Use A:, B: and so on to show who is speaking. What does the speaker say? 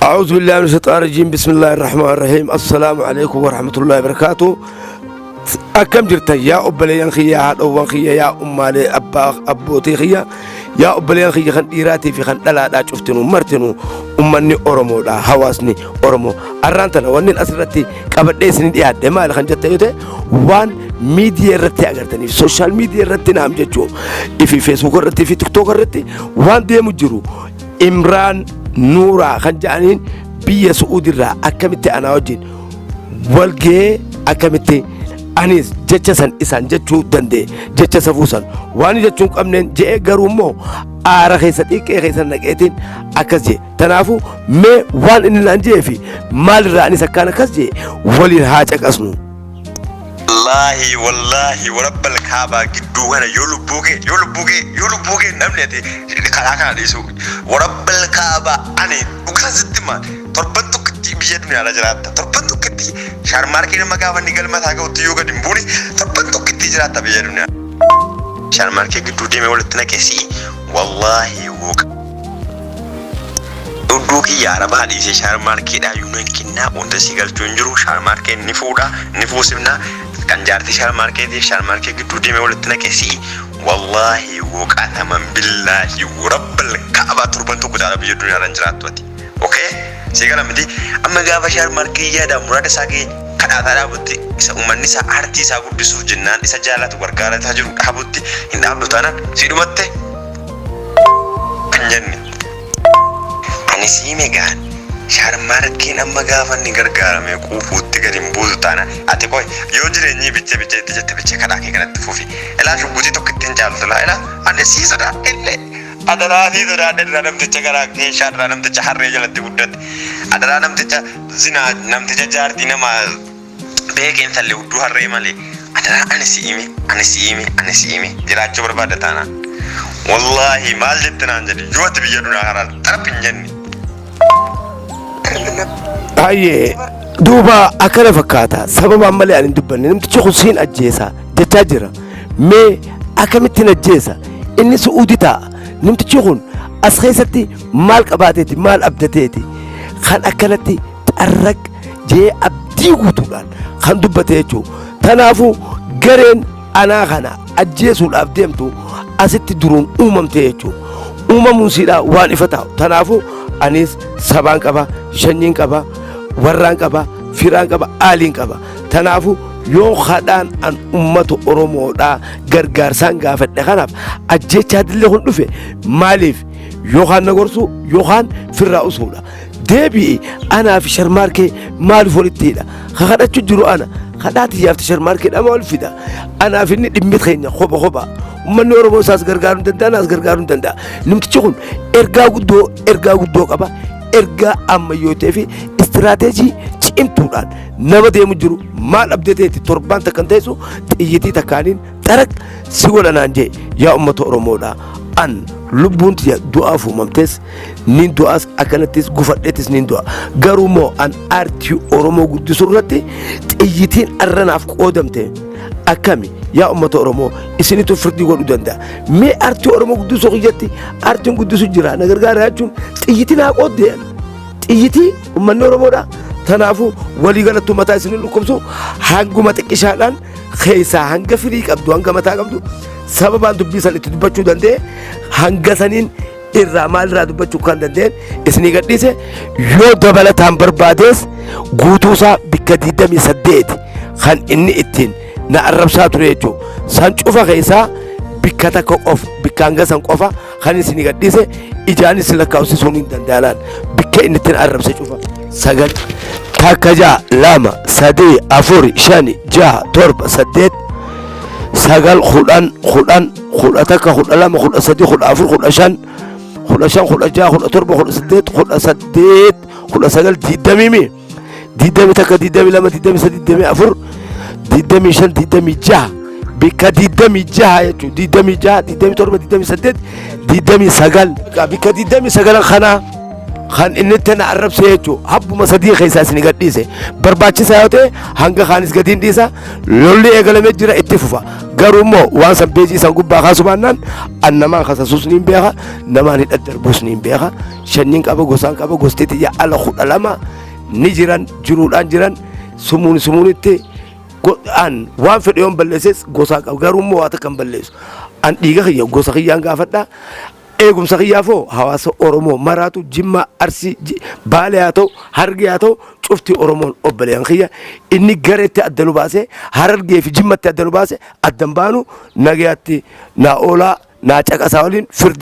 A: أعوذ بالله من الشيطان الرجيم. بسم الله الرحمن الرحيم. السلام عليكم ورحمة الله وبركاته. Akkam jirtan, yaa obboleeyyan kiyya, haadhawwan kiyya, yaa ummaalee, abbaa, abbootii kiyya, yaa obboleeyyan kiyya kan dhiiraatii fi kan dhalaadhaa, cuftinuu martinuu, ummanni Oromoodha, hawaasni Oromoo? Arraan tana wanni asirratti qabadhee isin dhiyaadhe maali kan jette yoo ta'e, waan miidiyaa irratti agartaniif, social media irratti naam jechuu ifi Facebook irratti fi TikTok irratti waan deemu jiru, Imraan Nuuraa kan jedhaniin biyya Su'uudirraa akkamitti anaa wajjin walgee, akkamitti anis jecha san isaan jechuu danda'e, jecha safuu san waan jechuu hin qabneen je'e, garuu immoo aara keessa xiqqee keessa naqeetiin akkas jee. Tanaafu mee waan inni naan je'ee fi maalirraa anis akkaan akkas jee waliin haa caqasnu.
B: Wallaahi, wallaahi, warabbal kaabaa, gidduu kana yoo lubbuu kee, yoo lubbuu kee, yoo lubbuu kee namni ati karaa kana dhiisu, warabbal kaabaa, ani dhugaan sitti himaa, torban tokkotti biyya duniyaarra jiraatta. Torban tokkotti Shaarmaarkee nama gaafa inni galma isaa ga'utti yoo gadi hin buune, torban tokkotti jiraatta biyya duniyaa. Shaarmaarkee gidduu deemee walitti naqee, wallaahi, woqa. Hudduu kiyya arabaa dhiisee Shaarmaarkeedhaa yuunan kennaa, wanta si galchuu hin jiru. Shaarmaarkee ni fuudha, ni fuusifna, kan jaartii Shaarmaarkeetiif Shaarmaarkee gidduu deemee walitti naqee, wallaahi, woqataman billaahi, rabbal kaabaa, torban tokko caala biyya duniyaarra hin jiraattu ati. Okay? Si gala miti? Amma gaafa Shaarmaarkee yaada muraada isaa ga'e kadhaataa dhaabutti, isa uummanni isaa aartii isaa guddisuuf jennaan isa jaalatu gargaarataa jiru dhaabutti hin dhaabdu taanaan si dhumatte hin jenne. Ani sii megaan Shaarmaarkeen amma gaafa inni gargaaramee quufuutti gadi hin buutu taana, ati qoy, yoo jireenyi bicha bicha itti jette, bicha kadhaa kee kanatti fufi. Ilaa, shuggutii tokko ittiin caaltu laa. Ilaa, ani sii sodaadhe illee, adaraa sii sodaadhe. Adaraa namticha garaa keeshaa, adaraa namticha harree jalatti guddate, adaraa namticha zinaa, namticha jaartii nama beekeen sallee hudduu harree malee, adaraa, ani si hime, ani si hime, ani si hime, jiraachuu barbaada taanaan. Wallaahi, maal jette naan jedhe, yoo ati biyya dunaa karaa xarap hin jenne.
A: Hayyee, duuba akkana fakkaata. Sababaan malee ani hin dubbanne. Namtichi kun siin ajjeesa jechaa jira. Mee akkamittiin ajjeesa? Inni Su'uudi taa'a. Namtichi kun as keessatti maal qabaateeti, maal abdateeti kan akkanatti xarraq jee abdii guutuudhaan kan dubbate jechuudha? Tanaafuu gareen anaa kana ajjeesuudhaaf deemtu asitti duruun uumamte jechuudha. Uumamuun siidhaa waan ifa taa'u. Tanaafuu anis sabaan qaba, shanyiin qaba, warraan qaba, firaan qaba, aaliin qaba. Tanaafuu yoo kadhaan an ummata Oromoodhaa gargaarsaan gaafadhe kanaaf ajjechaa dillee kun dhufe, maaliif yookaan na gorsu yookaan firraa usuudha. Deebi'i, anaa fi Sharmaarkee maaliif walitti hidha? Kakadhachu jiru ana kadhaa tiyyaaf Sharmaarkee dhama wal fida. Anaaf inni dhimmi keenya kopha kopha. Uummanni Oromoo isaas gargaaruu hin danda'a, anaas gargaaruu hin danda'a. Namtichi kun ergaa guddoo, ergaa guddoo qaba. Ergaa ammayyootee fi istiraateejii cimtuudhaan nama deemu jiru maal abdateeti torbaan takkan teessu xiyyitii takkaaniin xaraq si godhanaan jee? Yaa uummata Oromoodha, an lubbuun tiyya du'aaf uumamtes nin du'as, akkanattis gufadheetis nin du'a. Garuu immoo an aartii Oromoo guddisuu irratti xiyyitiin arranaaf qoodamte akkami? Yaa uummata Oromoo, isinitu firdii godhuu danda'a. Mee aartii Oromoo guddisuu kiyyatti aartiin guddisuu jira, na gargaara jechuun xiyyitiin haa qooddee xiyyitii uummanni Oromoodha. Tanaafuu walii galattuu mataa isinin dhukkubsu, hanguma xiqqishaadhaan keessaa hanga firii qabdu, hanga mataa qabdu, sababaan dubbii san itti dubbachuu danda'e, hanga saniin irraa maalirraa dubbachuu kan danda'en isinii gadhiise. Yoo dabalataan barbaadees guutuusaa bikka 28 kan inni ittiin na arrabsaa ture jechuudha. San cufa keessaa bikka takka qofa, bikka hanga san qofa kan isinii gadhiise, ijaanis lakkaa'usisuun hin danda'anaan bikka inni ittiin arrabse cufa. Sagal, takka, ja'a, lama, sadii, afur, shan, ja'a, torba, saddeet, sagal, 10, 10, 11, 12, 13, 14, 15, 15, 16, 17, 18, 18, 19, 20 mi, 21, 22, 23, 24, 25, 26, bikka 26 jechuun 26, 27, 28, 29, bikka 29 kanaa. Kan inni itti na arrabse jechuun habbuma sadii keessaa isin gadhiise. Barbaachisaa yoo ta'e hanga kaanis gadiin dhiisa. Lolli eegalamee jira, itti fufa. Garuu immoo waan san beejii isaan gubbaa kaasu baannaan an namaan kasasuus niin beeka, namaan hidha darbuus niin beeka. Shanyiin qaba, gosaan qaba, gosti tiyya ala 12 ni jiran, jiruudhaan jiran sumuun sumuunitti an waan fedhe yoon balleesses gosaa qaba. Garuu immoo waa takka hin balleessu. An dhiiga kiyya gosa kiyyaan gaafadha. Eegumsa kiyyaafoo hawaasa Oromoo maraatu, Jimmaa, Arsii, Baalee haa ta'u, Harargee haa ta'u, cufti Oromoon obboleeyyan kiyya. Inni gareetti adda nu baasee, Harargee fi Jimmatti adda nu baase, addan baanu. Nagayaatti naa oolaa, naa caqasaa waliin firdi.